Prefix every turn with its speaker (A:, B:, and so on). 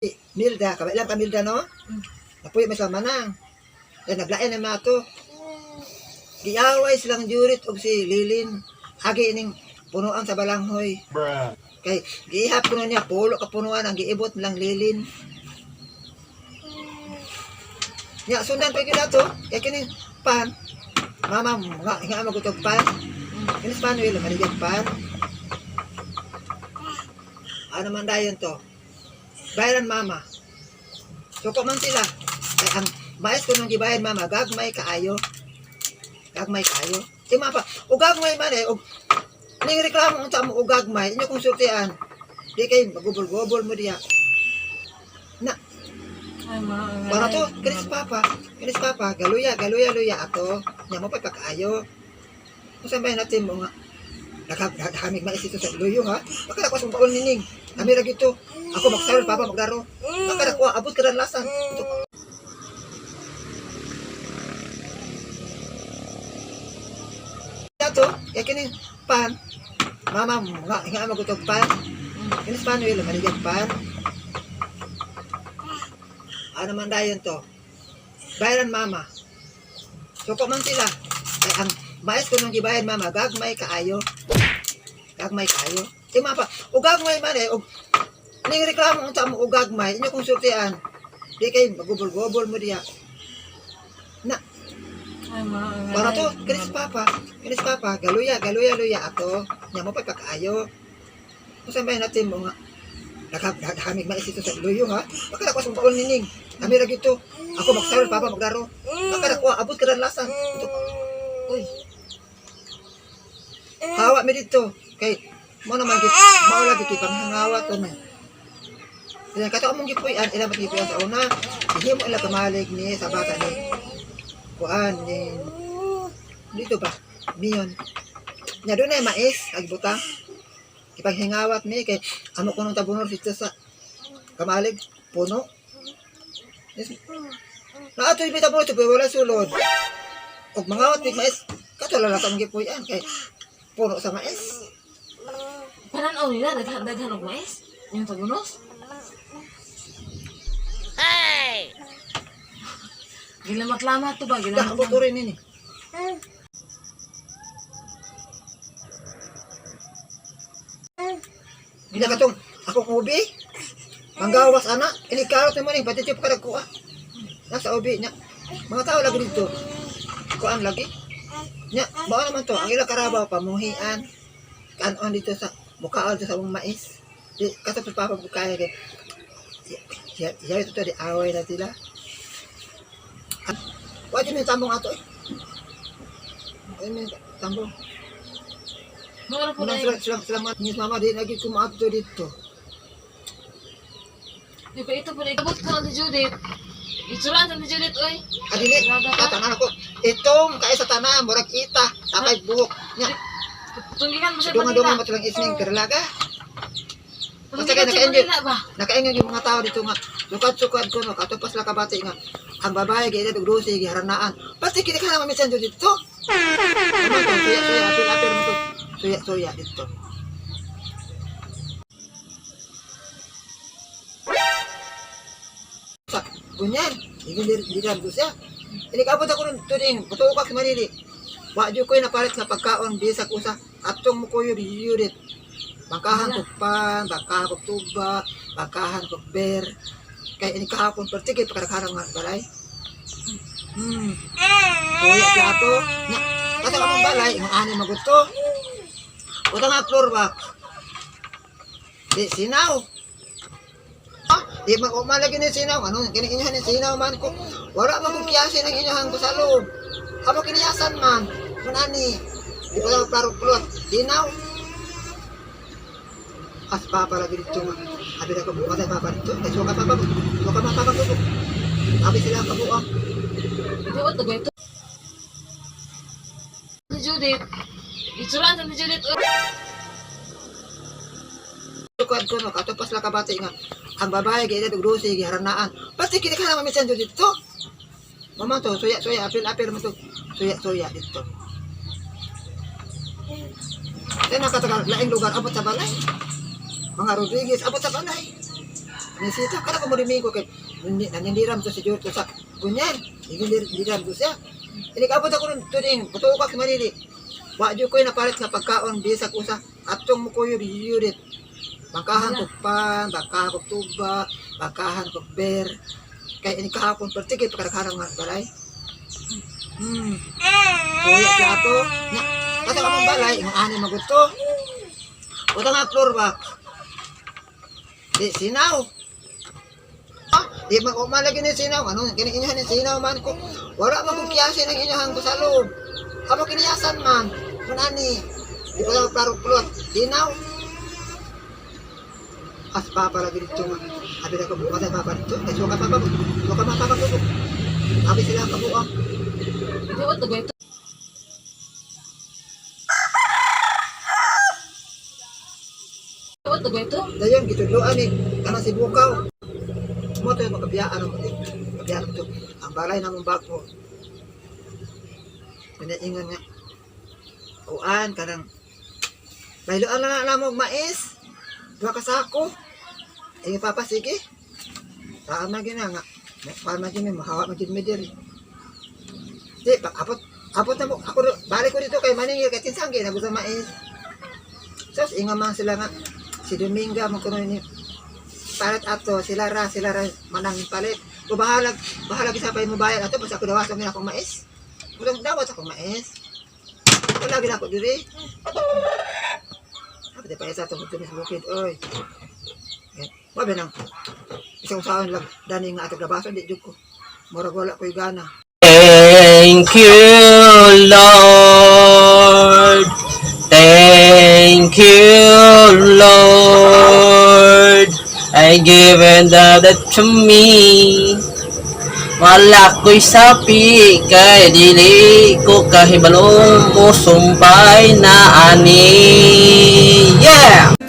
A: Milda, kabailan ka Milda, no? Napuyo may sa manang. Eh, naglain na mga to. Giaway silang jurit og si Lilin. Agi ining punuan sa balanghoy.
B: Bruh.
A: Kay giihap kuno niya pulo ka punuan ang giibot lang Lilin. Nya sundan pa gyud ato. Kay kining pan. Mama nga nga magutog pan. Kinis pan will maligid pan. Ano man dayon to? Bayaran mama. Suko man sila. Kay ang mais ko nung gibayad mama, gagmay kaayo. Gagmay kaayo. Di mapa, o gagmay man eh, og ning reklamo unta mo og gagmay, inyo kong sultian. Di kay magubol-gobol mo diya. Na,
C: Ay, mga
A: para to, kinis papa, galuya, galuya, luya ato. Nya mo pa pagkaayo. Kung saan ba natin mo nga, nakahamig mais ito sa luyo ha. Baka nakuha sa baon nining. Kami ra gito. Ako magsarol, papa maglaro. Baka nakuha, abot ka lasan. Ito. Ato, kaya kining pan. Mama, nga, nga magutog pan. Kinis pan, will, maligid pan. Ano man dayon to? Bayaran mama. Suko man sila. Kay ang mais ko nung gibayad mama, gagmay kaayo. Gagmay kaayo. Di mapa, o gagmay man eh, og ning reklamo unta mo og gagmay, inyo kong sultian. Di kay magubol-gobol mo diya. Na,
C: Ay, mga
A: para to, kinis papa, galuya, galuya, luya ato. Nya mo pa pagkaayo. Kung saan ba natin mo nga, nakahamig mais ito sa luyo ha. Baka nakuha sa baon nining. Kami ra gito. Ako magsarol, papa maglaro. Baka nakuha, abot ka lasan. Ito. Uy. Hawa mi dito. Kay, mo naman git, mao lagi kay panghangawa to man. Kaya kato among gipuy-an, ila magipuy-an sa una. Himo ila kamalig ni sa bata ni kuan ni dito ba? Miyon. Nya doon ay mais, ag butang. Ipaghingawat ni kay amo ko nung tabunor dito sa kamalig puno. Yes. Naatoy mi tabunor pero wala sulod. Og mangawat mig mais, kato lang sa among gipuy-an kay puno sa mais.
C: Pananaw nila, daghan daghan og mais. Yung tagunos. Hey! Gilamat-lamat to ba?
A: Dah
C: Gilamat.
A: abot rin nini. Gila katong akong ubi. Manggawas ana, ini karot naman eh, pati chip ka nagkuha. Nasa ubi niya. Mga tao lagi dito. Kuan lagi. Nya, mao naman to, ang ila karabaw pamuhian. Kanon dito sa mukaon dito sa mong mais. Di kato pa papa kaya kay. Siya siya ito to di away na sila. Wa din yung tambong ato eh. Ayun yung tambong.
C: Mga po
A: Muna
C: na
A: sila sila sila mga ni mama di lagi kumaadto dito.
C: Di ba ito po na ikabot ko ni Judith. Itsuran ni Judith, oy.
A: Adili, tatanan ako. Itong kay sa tanan, murag ita, tapay buhok. Nya,
C: Tunggikan mo sa
A: dunga-dunga
C: Manila.
A: mo tulang isning kerlaga. Basta
C: Tunggikan
A: kay
C: sa
A: nakaingon,
C: Manila ba?
A: nakaingon yung mga tao dito nga. Sukad-sukad ko no, katupas la kabati nga. Ang babae gaya og dusi giharanaan. Pasti kini ka naman minsan dito. Ano to, suya suya apil apil mo to. Suya suya dito. Sa kunyan, hindi di ko siya. Ini kabot ako nun tuding, putuok ka Manili. Wa jud ko'y napalit nga pagkaon bisag usa atong mukuyo di yurit. Bangkahan kog pan, bangkahan kog tuba, bangkahan kog beer. Kay ini kahapon pertige pagkarakarang nga balay. Suya siya ato. Nya, kato among balay, imong ani magusto. Uta nga floor ba? Di sinaw. Ah, di man man lagi ni sinaw. Ano kini inyohan ni sinaw man ko. Wala man kong kiyasin ang inyohan ko sa loob. Amo kiniyasan man. Mun ani. Di pa klaro plot. Sinaw. As papa lagi dito nga. Abi na ko bukas papa dito. Kay suka papa. Suka man papa ko. Abi sila kabuang.
C: Di ba ito ito? Ni Judith. Itsuran ni Judith, oy.
A: Sukad ko no, katupas la kabati nga. Ang babae gaya og dusi giharanaan. Pasti kini ka naman minsan dito. Mama to, suya suya apil apil mo to. Suya suya dito. Kaya nakatagal laing lugar abot sa balay. Mga Rodriguez abot sa balay. Nisita kada ko mo Domingo kay nanindiram to si Jurto sa ganyan. Nindiram to siya. Inikabot ako rin tuning, butuo ka Manili. Wa jud ko'y napalit nga pagkaon bisag usa atong mukuyo yurit. Bangkahan kog pan, bangkahan kog tuba, bangkahan kog beer. Kay ini kahapon pertige pagkadaghan nga balay. Kuya siya ato. Nya, kata kamong balay, imong ani magusto. Uta nga floor ba? Di sinaw. Ah, di man ko man lagi ni sinaw. Ano kini inyohan ni sinaw man ko. Wala man kong kiyasin ang inyohan ko sa loob. Amo kiniyasan man. Kun ani. Di pa lang klaro plot. Sinaw. As papa lagi dito nga. Abi na ko bukas ay papa dito. Kay suka papa. Suka man papa ko. Abi sila kabuang.
C: Di ba ito? Di ba ito?
A: Dayon gitudloan ni kanang si Bukaw. Mo to yung makabiyaan ang kabiyaan to. Ang balay namong bago. Pinaingon nga. Kuan kanang bayloan na na mo mais. Duha ka sako. Eh papa sige. Saan man gina nga. Kuan man gina mahawa man gid mi diri. Di pa apot apot na mo ako balik ko dito kay maningil kay tinsangge na gusto mais. Sos inga man sila nga si Dominga mo kuno ni palit ato sila ra manang palit o bahalag bahalag isa pa mo bayad ato basta ako dawasan mi akong mais, walang dawat akong mais, wala gid ako diri. Ako di pa isa tungkol sa bukid, oy. Eh, wa ba nang isang saan lang dani nga ato labason, di jud ko murag wala ko'y gana.
B: Thank you, Lord. Thank you, Lord. I given that to me. Wala ko'y sapi kay dili ko kahibalo mo sumpay na ani. Yeah!